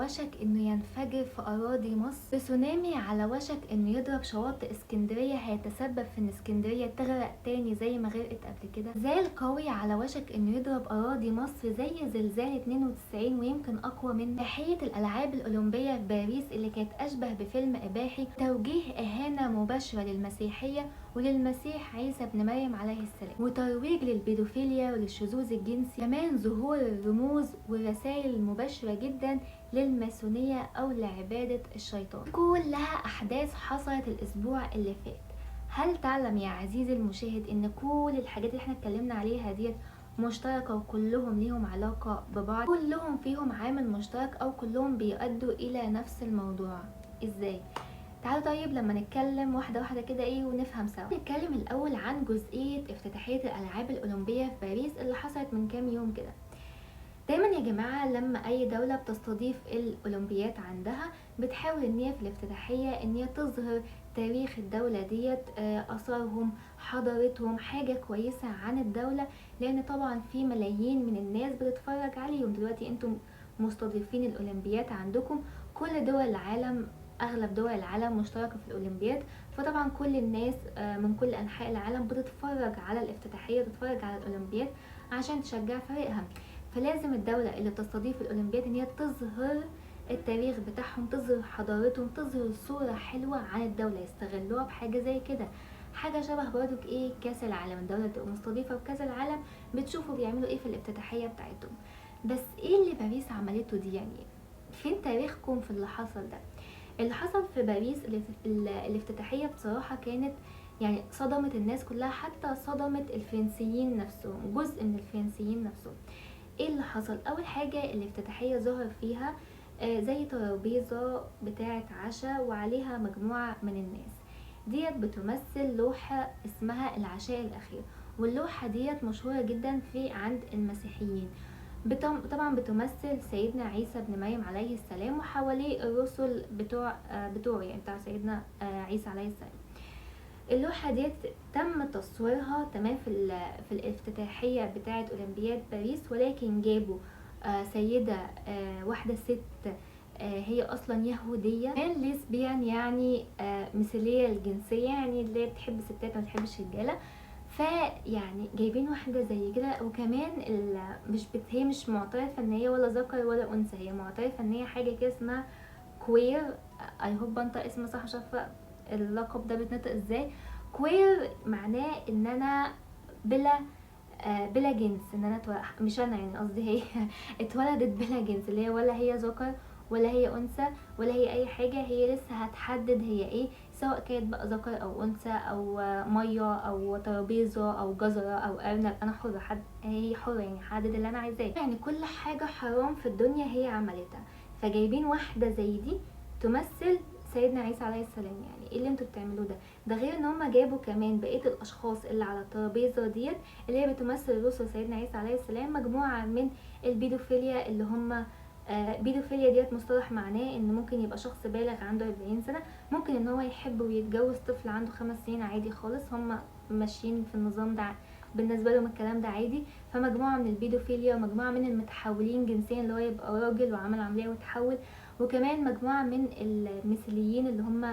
وشك انه ينفجر في اراضي مصر، تسونامي على وشك انه يضرب شواطئ اسكندرية هيتسبب في ان اسكندرية تغرق تاني زي ما غرقت قبل كده، زلزال قوي على وشك انه يضرب اراضي مصر زي زلزال 92 ويمكن اقوى منه، تحية الالعاب الاولمبية في باريس اللي كانت اشبه بفيلم اباحي، توجيه اهانة مباشرة للمسيحية وللمسيح عيسى ابن مريم عليه السلام، وترويج للبيدوفيليا وللشذوذ الجنسي، كمان ظهور الرموز والرسائل المباشرة جدا للماسونية أو لعبادة الشيطان. كلها أحداث حصلت الأسبوع اللي فات. هل تعلم يا عزيزي المشاهد إن كل الحاجات اللي احنا اتكلمنا عليها ديت مشتركة وكلهم ليهم علاقة ببعض، كلهم فيهم عامل مشترك أو كلهم بيؤدوا إلى نفس الموضوع؟ إزاي؟ تعالوا طيب لما نتكلم واحدة واحدة كده ايه ونفهم سوا. نتكلم الأول عن جزئية افتتاحية الألعاب الأولمبية في باريس اللي حصلت من كام يوم كده. دايما يا جماعة لما أي دولة بتستضيف الأولمبيات عندها بتحاول إن هي في الافتتاحية إن هي تظهر تاريخ الدولة ديت، آثارهم، حضارتهم، حاجة كويسة عن الدولة، لأن طبعا في ملايين من الناس بتتفرج عليهم. دلوقتي انتم مستضيفين الأولمبيات عندكم، كل دول العالم، اغلب دول العالم مشتركة في الاولمبياد، فطبعا كل الناس من كل انحاء العالم بتتفرج على الافتتاحيه، بتتفرج على الاولمبياد عشان تشجع فريقها. فلازم الدولة اللي بتستضيف الاولمبياد ان هي تظهر التاريخ بتاعهم، تظهر حضارتهم، تظهر صوره حلوة عن الدولة، يستغلوها بحاجة زي كده. حاجة شبه برضو ايه كاس العالم، الدولة بتبقى مستضيفه بكاس العالم بتشوفوا بيعملوا ايه في الافتتاحيه بتاعتهم. بس ايه اللي باريس عملته دي؟ يعني فين تاريخكم في اللي حصل ده؟ اللي حصل في باريس الافتتاحية بصراحة كانت يعني صدمت الناس كلها، حتى صدمت الفرنسيين نفسهم، جزء من الفرنسيين نفسهم. ايه اللي حصل؟ اول حاجة الافتتاحية ظهر فيها زي ترابيزة بتاعة عشاء وعليها مجموعة من الناس، ديت بتمثل لوحة اسمها العشاء الأخير، واللوحة ديت مشهورة جدا في عند المسيحيين. طبعا بتمثل سيدنا عيسى بن مريم عليه السلام وحواليه الرسل بتوعه يعني بتاع سيدنا عيسى عليه السلام. اللوحة ديت تم تصويرها تمام في الافتتاحية بتاعة أولمبياد باريس، ولكن جابوا سيدة، واحدة ست، هي أصلا يهودية، كان lesbian يعني، مثلية الجنسية، يعني اللي بتحب ستات ما بتحبش رجالة. فيعني جايبين واحدة زي كده، وكمان هي مش معترفة ان هي ولا ذكر ولا انثى، هي معترفة ان هي حاجة كده اسمها queer. I hope بنطق اسمه صح، مش عارفة اللقب ده بيتنطق ازاي. queer معناه ان انا بلا جنس، ان انا مش انا يعني قصدي هي اتولدت بلا جنس، اللي هي ولا هي ذكر ولا هي انثى ولا هي اي حاجة، هي لسه هتحدد هي ايه، سواء كانت بقى ذكر او انثى او مية او ترابيزة او جزرة او ارنب، انا حره، حد هي حره يعني حدد اللي انا عايزاه. يعني كل حاجة حرام في الدنيا هي عملتها، فجايبين واحدة زي دي تمثل سيدنا عيسى عليه السلام. يعني ايه اللي انتوا بتعملوه ده؟ ده غير ان هما جابوا كمان بقية الاشخاص اللي على الترابيزة ديت اللي هي بتمثل رسل سيدنا عيسى عليه السلام، مجموعة من البيدوفيليا اللي هما بيدوفيليا ديت مصطلح معناه ان ممكن يبقى شخص بالغ عنده 40 سنة ممكن ان هو يحب ويتجوز طفل عنده 5 سنين عادي خالص، هم ماشيين في النظام ده، بالنسبة لهم الكلام ده عادي. فمجموعة من البيدوفيليا ومجموعة من المتحولين جنسيا اللي هو يبقى راجل وعمل عملية وتحول، وكمان مجموعة من المثليين اللي هم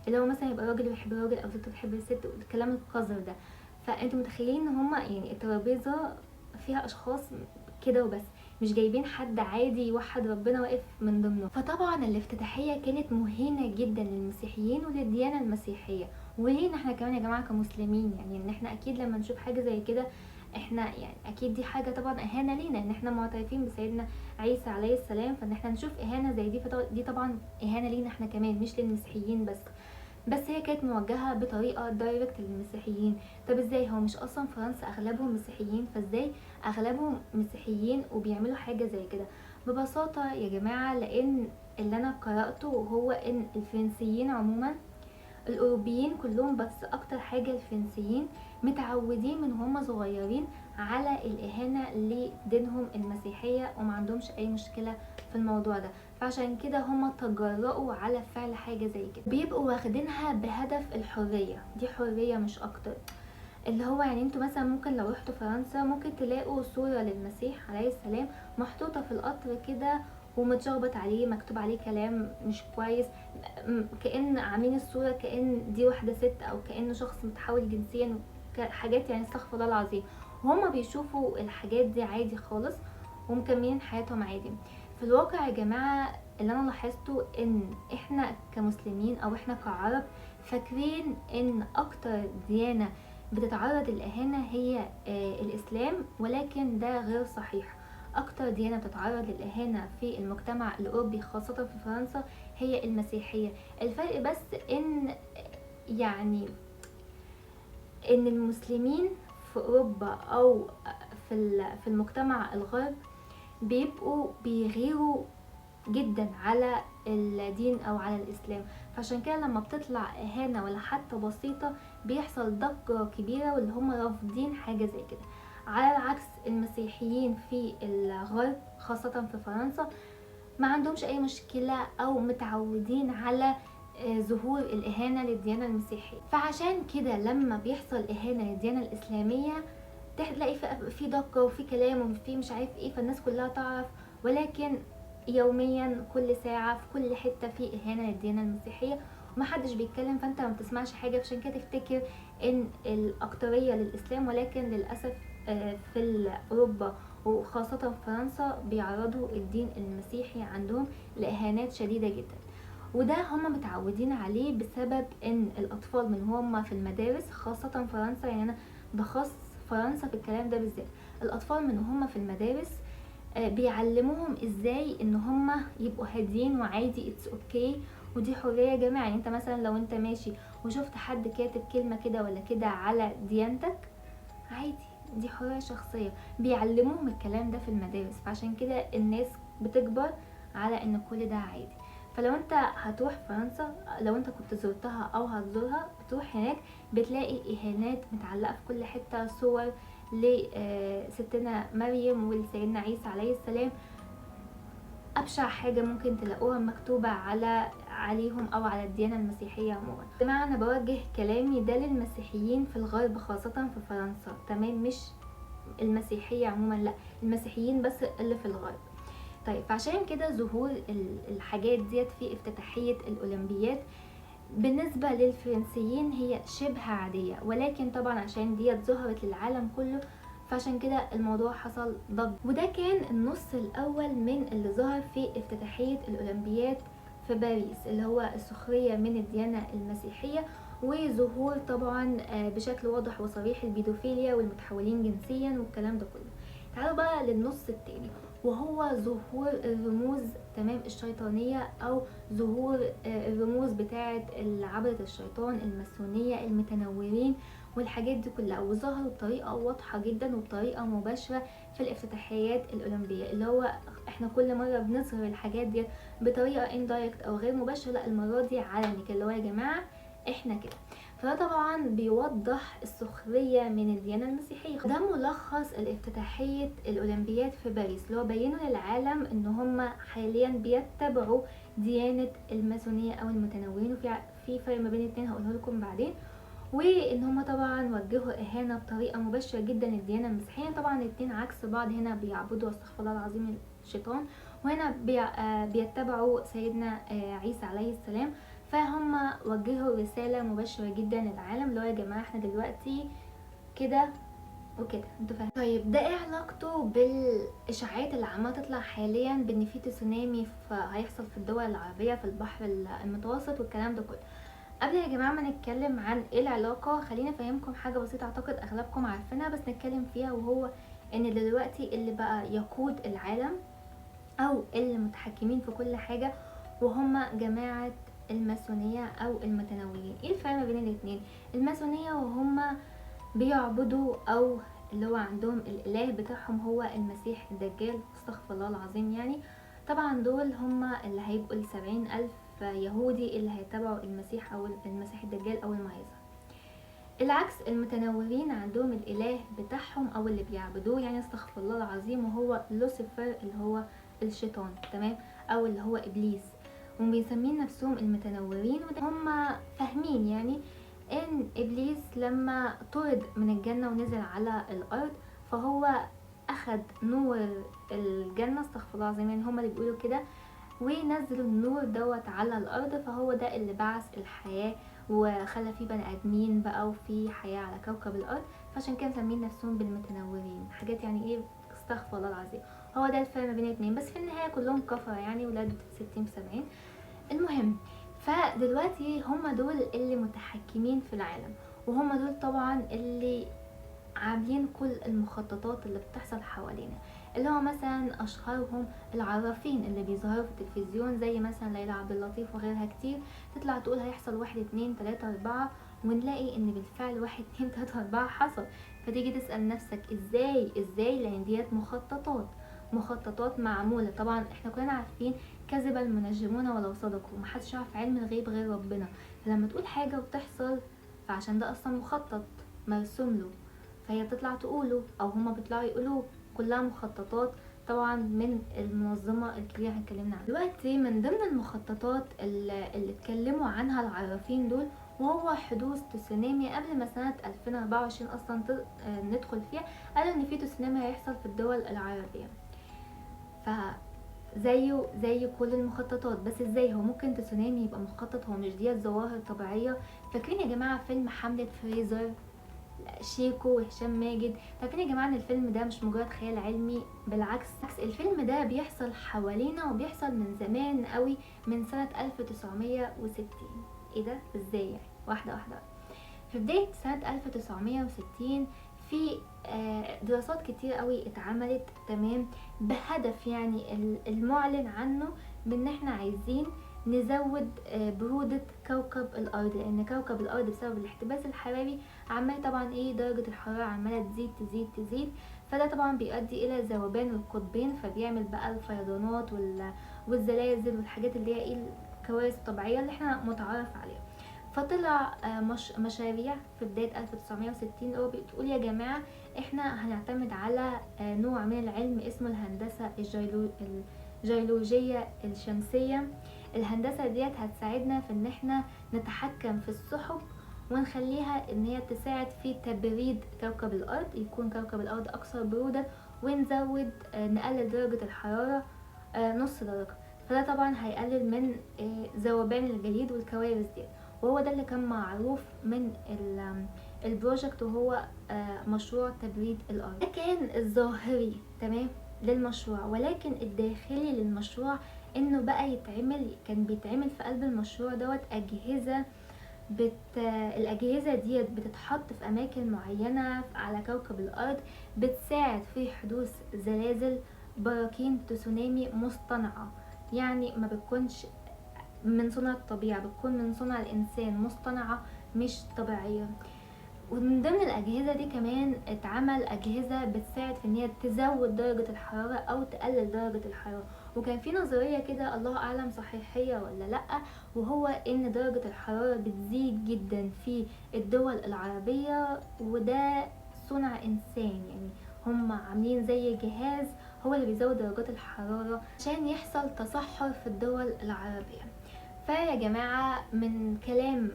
اللي هو مثلا يبقى راجل ويحب راجل او ست وتحب ست والكلام القذر ده. فانتوا متخيلين ان هم يعني الترابيزة فيها اشخاص كده وبس، مش جايبين حد عادي يوحد ربنا واقف من ضمنه. فطبعا الافتتاحية كانت مهينة جدا للمسيحيين وللديانة المسيحية ولينا احنا كمان يا جماعة كمسلمين، يعني ان احنا اكيد لما نشوف حاجة زي كده احنا يعني اكيد دي حاجة طبعا اهانة لينا، ان احنا معترفين بسيدنا عيسى عليه السلام، فان احنا نشوف اهانة زي دي فدي طبعا اهانة لينا احنا كمان مش للمسيحيين بس. بس هي كانت موجهة بطريقة direct للمسيحيين. طب ازاي؟ هو مش اصلا فرنسا اغلبهم مسيحيين، فازاي اغلبهم مسيحيين وبيعملوا حاجة زي كده؟ ببساطة يا جماعة لان اللي انا قرأته هو ان الفرنسيين عموما، الاوروبيين كلهم بس اكتر حاجة الفرنسيين، متعودين من هم صغيرين على الاهانة لدينهم المسيحية وما عندهمش اي مشكلة في الموضوع ده، فعشان كده هم تجرؤوا على فعل حاجة زي كده. بيبقوا واخدينها بهدف الحرية، دي حرية مش اكتر. اللي هو يعني انتوا مثلا ممكن لو رحتوا فرنسا ممكن تلاقوا صورة للمسيح عليه السلام محطوطة في القطر كده ومتشخبط عليه، مكتوب عليه كلام مش كويس، كأن عاملين الصورة كأن دي واحدة ست او كأنه شخص متحول جنسيا، حاجات يعني استغفر الله العظيم. وهما بيشوفوا الحاجات دي عادي خالص ومكملين حياتهم عادي. في الواقع يا جماعة اللي انا لاحظته ان احنا كمسلمين او احنا كعرب فاكرين ان اكتر ديانة بتتعرض للإهانة هي الإسلام، ولكن ده غير صحيح. اكتر ديانة بتتعرض للإهانة في المجتمع الأوروبي خاصة في فرنسا هي المسيحية. الفرق بس ان يعني ان المسلمين في أوروبا او في المجتمع الغرب بيبقوا بيغيروا جدا على الدين او على الاسلام، فعشان كده لما بتطلع اهانة ولا حتى بسيطة بيحصل ضجة كبيرة واللي هم رافضين حاجة زي كده. على العكس المسيحيين في الغرب خاصة في فرنسا ما عندهمش اي مشكلة او متعودين على ظهور الاهانة للديانة المسيحية، فعشان كده لما بيحصل اهانة للديانة الاسلامية تلاقي في ضجة وفي كلام وفي مش عارف ايه، فالناس كلها تعرف. ولكن يوميا كل ساعة في كل حتة في إهانة للديانة المسيحية ومحدش بيتكلم، فانت ما بتسمعش حاجة. عشان كده تفتكر ان الأكترية للإسلام، ولكن للأسف في أوروبا وخاصة في فرنسا بيعرضوا الدين المسيحي عندهم لإهانات شديدة جدا، وده هم متعودين عليه بسبب ان الأطفال من هم في المدارس خاصة فرنسا، يعني أنا بخص فرنسا في الكلام ده بالذات، الأطفال من هم في المدارس بيعلموهم ازاي ان هم يبقوا هاديين وعادي it's okay، ودي حرية يا جماعة. يعني انت مثلا لو انت ماشي وشفت حد كاتب كلمة كده ولا كده على ديانتك عادي، دي حرية شخصية، بيعلموهم الكلام ده في المدارس، فعشان كده الناس بتكبر على ان كل ده عادي. فلو انت هتروح فرنسا، لو انت كنت زرتها او هتزورها، بتروح هناك بتلاقي اهانات متعلقه في كل حتة، صور لستنا مريم ولسيدنا عيسى عليه السلام، ابشع حاجة ممكن تلاقوها مكتوبة عليهم او على الديانة المسيحية عموما. يا جماعة انا بوجه كلامي ده للمسيحيين في الغرب خاصة في فرنسا، تمام، مش المسيحية عموما، لا المسيحيين بس اللي في الغرب. طيب فعشان كده ظهور الحاجات ديت في افتتاحيه الاولمبياد بالنسبة للفرنسيين هي شبه عادية، ولكن طبعا عشان ديت ظهرت للعالم كله فعشان كده الموضوع حصل ضجة. وده كان النص الأول من اللي ظهر في افتتاحية الأولمبياد في باريس، اللي هو السخرية من الديانة المسيحية، وظهور طبعا بشكل واضح وصريح البيدوفيليا والمتحولين جنسيا والكلام ده كله. تعالوا بقى للنص التاني، وهو ظهور الرموز، تمام، الشيطانية، أو ظهور الرموز بتاعة عبدة الشيطان، الماسونية، المتنورين والحاجات دي كلها، وظهروا بطريقة واضحة جدا وبطريقة مباشرة في الافتتاحيات الأولمبية، اللي هو احنا كل مرة بنظهر الحاجات دي بطريقة indirect أو غير مباشرة، لا المرة دي علني كده، اللي هو يا جماعة احنا كده. فده طبعا بيوضح السخرية من الديانة المسيحية. ده ملخص الافتتاحية الأولمبياد في باريس، اللي هو بينوا للعالم ان هم حاليا بيتبعوا ديانة الماسونية او المتنورين، وفي فرق ما بين الاتنين هقوله لكم بعدين، وان هم طبعا وجهوا اهانة بطريقة مباشرة جدا للديانة المسيحية. طبعا الاتنين عكس بعض، هنا بيعبدوا استغفر الله العظيم الشيطان، وهنا بيتبعوا سيدنا عيسى عليه السلام. فهم وجهوا رسالة مباشرة جدا للعالم، اللي هو يا جماعة احنا دلوقتي كده وكده، انتوا فاهمين. طيب ده ايه علاقته بالاشاعات اللي عماله تطلع حاليا بان في تسونامي هيحصل في الدول العربية في البحر المتوسط والكلام ده كله؟ قبل يا جماعة ما نتكلم عن ايه العلاقة، خلينا افهمكم حاجة بسيطة اعتقد اغلبكم عارفينها بس نتكلم فيها، وهو ان دلوقتي اللي بقى يقود العالم او اللي متحكمين في كل حاجة وهم جماعة الماسونيه او المتنورين. ايه الفرق ما بين الاتنين؟ الماسونيه وهم بيعبدوا او اللي هو عندهم الاله بتاعهم هو المسيح الدجال، استغفر الله العظيم. يعني طبعا دول هم اللي هيبقوا 70,000 يهودي اللي هيتبعوا المسيح او المسيح الدجال اول ما هيظهر. العكس المتنورين عندهم الاله بتاعهم او اللي بيعبدوه، يعني استغفر الله العظيم، وهو لوسيفر اللي هو الشيطان، تمام، او اللي هو ابليس، وبيسمين نفسهم المتنورين. وهم فاهمين يعني ان ابليس لما طرد من الجنة ونزل على الارض فهو اخد نور الجنة، استغفر الله العظيم، يعني هما اللي بيقولوا كده، ونزلوا النور دوت على الارض، فهو ده اللي بعث الحياة وخلى فيه بني ادمين بقى وفي حياة على كوكب الارض، فعشان كده مسمين نفسهم بالمتنورين. حاجات يعني ايه، استغفر الله العظيم. هو ده الفرق ما بين الاتنين، بس في النهاية كلهم كفرة يعني، ولاد 60 في 70. المهم فدلوقتي هم دول اللي متحكمين في العالم، وهم دول طبعا اللي عاملين كل المخططات اللي بتحصل حوالينا، اللي هو مثلا اشهرهم العرافين اللي بيظهروا في التلفزيون، زي مثلا ليلى عبد اللطيف وغيرها كتير، تطلع تقول هيحصل 1 2 3 4، ونلاقي ان بالفعل 1 2 3 4 حصل. فتيجي تسأل نفسك ازاي ازاي، لان ديت مخططات معمولة. طبعا احنا كلنا عارفين كذب المنجمون ولو صدقوا، محدش يعرف علم الغيب غير ربنا. فلما تقول حاجة وتحصل، فعشان ده اصلا مخطط مرسوم له، فهي بتطلع تقوله او هما بيطلعوا يقولوه، كلها مخططات طبعا من المنظمة الكبيرة اللي اتكلمنا عنها. دلوقتي من ضمن المخططات اللي اتكلموا عنها العرافين دول، وهو حدوث تسونامي قبل ما سنة 2024 اصلا ندخل فيها، قالوا ان في تسونامي هيحصل في الدول العربية. فزيه زي كل المخططات، بس ازاي هو ممكن تسونامي يبقى مخطط؟ هو مش ديت ظواهر طبيعية؟ فاكرين يا جماعة فيلم حملة فريزر، شيكو وهشام ماجد؟ عارفين يا جماعة ان الفيلم ده مش مجرد خيال علمي، بالعكس الفيلم ده بيحصل حوالينا وبيحصل من زمان قوي، من سنة 1960. ايه ده ازاي يعني؟ واحدة واحدة. في بداية سنة 1960 في دراسات كتير قوي اتعملت، تمام، بهدف يعني المعلن عنه بان احنا عايزين نزود برودة كوكب الارض، لان كوكب الارض بسبب الاحتباس الحراري عمال طبعا ايه درجة الحرارة عمالة تزيد تزيد تزيد، فده طبعا بيؤدي الى ذوبان القطبين، فبيعمل بقى الفيضانات والزلازل والحاجات اللي هي ايه الكوارث الطبيعية اللي احنا متعارف عليها. فطلع مشاريع في بداية 1960 هو بتقول يا جماعة احنا هنعتمد على نوع من العلم اسمه الهندسة الجيولوجية الشمسية. الهندسة ديت هتساعدنا في ان احنا نتحكم في السحب ونخليها ان هي تساعد في تبريد كوكب الارض، يكون كوكب الارض اكثر برودة، ونزود نقلل درجة الحرارة نص درجة، فده طبعا هيقلل من ذوبان الجليد والكوارث دي. وهو ده اللي كان معروف من ال project، وهو مشروع تبريد الارض. ده كان الظاهري تمام للمشروع، ولكن الداخلي للمشروع انه بقى يتعمل، كان بيتعمل في قلب المشروع دوت اجهزة الاجهزة ديت بتتحط في اماكن معينة على كوكب الارض، بتساعد في حدوث زلازل، براكين، تسونامي مصطنعه، يعني ما بتكونش من صنع الطبيعة، بتكون من صنع الانسان، مصطنعه مش طبيعية. ومن ضمن الاجهزة دي كمان اتعمل اجهزة بتساعد في ان هي تزود درجه الحرارة او تقلل درجه الحرارة. وكان في نظرية كده الله اعلم صحيحيه ولا لا، وهو ان درجه الحرارة بتزيد جدا في الدول العربية، وده صنع انسان، يعني هم عاملين زي جهاز هو اللي بيزود درجات الحرارة عشان يحصل تصحر في الدول العربية. فيا جماعة من كلام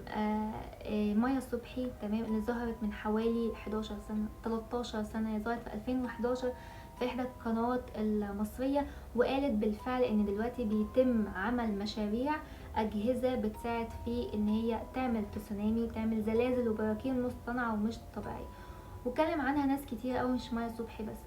مايا صبحي تمام، اللي ظهرت من حوالي 11 سنة 13 سنة، ظهرت في 2011 في إحدى القنوات المصرية، وقالت بالفعل إن دلوقتي بيتم عمل مشاريع أجهزة بتساعد في إن هي تعمل تسونامي وتعمل زلازل وبراكين مصطنعة ومش طبيعية، وكلم عنها ناس كتير أوي مش مايا صبحي بس.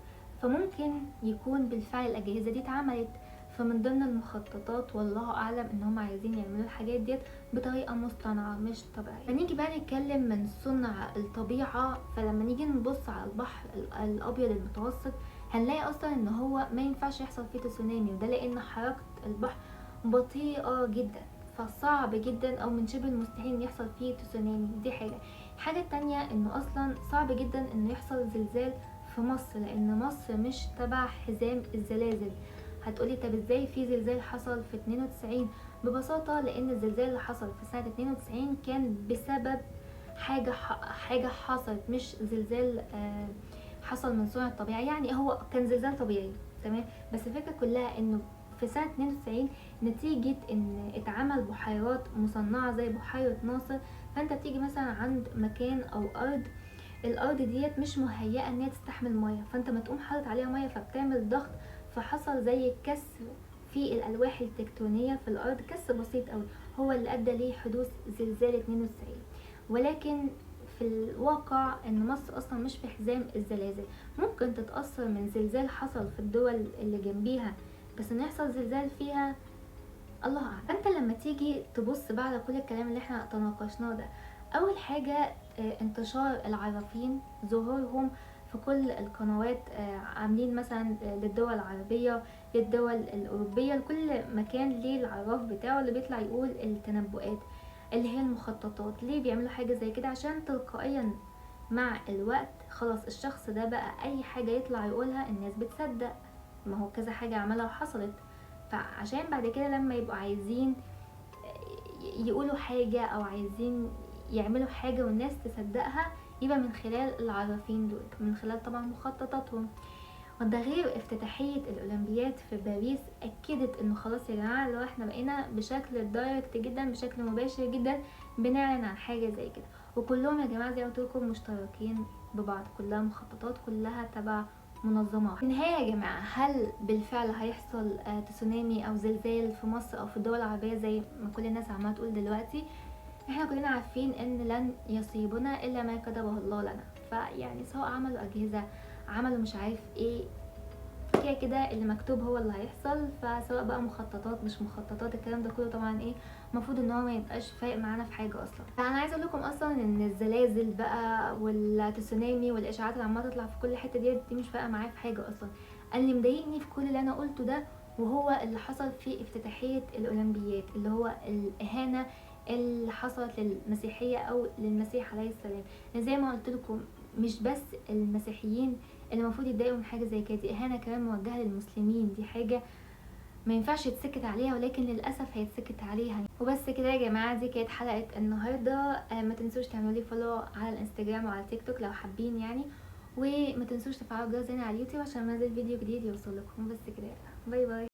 فممكن يكون بالفعل الأجهزة دي اتعملت، فمن ضمن المخططات والله اعلم ان هم عايزين يعملوا الحاجات ديت بطريقة مصطنعه مش طبيعية. فنيجي بقى نتكلم من صنع الطبيعة، فلما نيجي نبص على البحر الابيض المتوسط هنلاقي اصلا ان هو ما ينفعش يحصل فيه تسونامي، وده لان حركة البحر بطيئه جدا، فصعب جدا او من شبه المستحيل ان يحصل فيه تسونامي. دي حاجة. الحاجة التانية انه اصلا صعب جدا انه يحصل زلزال في مصر، لان مصر مش تبع حزام الزلازل. هتقولي طب ازاي في زلزال حصل في 92؟ ببساطة لان الزلزال اللي حصل في سنة 92 كان بسبب حاجة حصلت، مش زلزال حصل من صنع الطبيعة، يعني هو كان زلزال طبيعي تمام، بس الفكرة كلها انه في سنة 92 نتيجة ان اتعمل بحيرات مصنعة زي بحيرة ناصر، فانت بتيجي مثلا عند مكان او ارض الارض ديت مش مهيئة ان هي تستحمل مية، فانت ما تقوم حاطط عليها مية فبتعمل ضغط، فحصل زي كسر في الالواح التكتونيه في الارض، كسر بسيط قوي هو اللي ادى لحدوث زلزال 92. ولكن في الواقع ان مصر اصلا مش في حزام الزلازل، ممكن تتاثر من زلزال حصل في الدول اللي جنبيها، بس ان يحصل زلزال فيها الله اعلم. فانت لما تيجي تبص بقى على كل الكلام اللي احنا تناقشناه ده، اول حاجة انتشار العرافين، ظهورهم في كل القنوات، عاملين مثلا للدول العربية، للدول الاوروبية، لكل مكان ليه العراف بتاعه اللي بيطلع يقول التنبؤات اللي هي المخططات. ليه بيعملوا حاجة زي كده؟ عشان تلقائيا مع الوقت خلاص الشخص ده بقى اي حاجة يطلع يقولها الناس بتصدق، ما هو كذا حاجة عملها وحصلت. فعشان بعد كده لما يبقوا عايزين يقولوا حاجة او عايزين يعملوا حاجة والناس تصدقها، يبقى من خلال العرافين دول، من خلال طبعا مخططاتهم. وده غير افتتاحية الأولمبياد في باريس أكدت انه خلاص يا جماعة لو احنا بقينا بشكل direct جدا، بشكل مباشر جدا بنعلن عن حاجة زي كده. وكلهم يا جماعة زي ما قلت لكم مشتركين ببعض، كلها مخططات، كلها تبع منظمة. في النهاية يا جماعة، هل بالفعل هيحصل تسونامي أو زلزال في مصر أو في الدول العربية زي ما كل الناس عمالة تقول دلوقتي؟ احنا كلنا عارفين ان لن يصيبنا الا ما كتبه الله لنا، فيعني سواء عملوا اجهزة، عملوا مش عارف ايه، كده كده اللي مكتوب هو اللي هيحصل. فسواء بقى مخططات مش مخططات، الكلام ده كله طبعا ايه المفروض ان هو ما يبقاش فارق معانا في حاجة اصلا. فانا عايزه اقول لكم اصلا ان الزلازل بقى والتسونامي والاشاعات اللي عماله تطلع في كل حتة دي مش فارقه معايا في حاجة اصلا. اللي مضايقني في كل اللي انا قلته ده وهو اللي حصل في افتتاحيه الاولمبياد، اللي هو الاهانة اللي حصلت للمسيحية او للمسيح عليه السلام. زي ما قلت لكم مش بس المسيحيين اللي المفروض يتضايقوا من حاجة زي كده، دي اهانه كمان موجهة للمسلمين، دي حاجة ما ينفعش يتسكت عليها، ولكن للاسف هيتسكت عليها. وبس كده يا جماعة، دي كانت حلقة النهارده. ما تنسوش تعملوا لي follow على الانستجرام وعلى تيك توك لو حابين يعني، وما تنسوش تفعلوا الجرس هنا على اليوتيوب عشان ما انزل فيديو جديد يوصل لكم. بس كده، bye bye.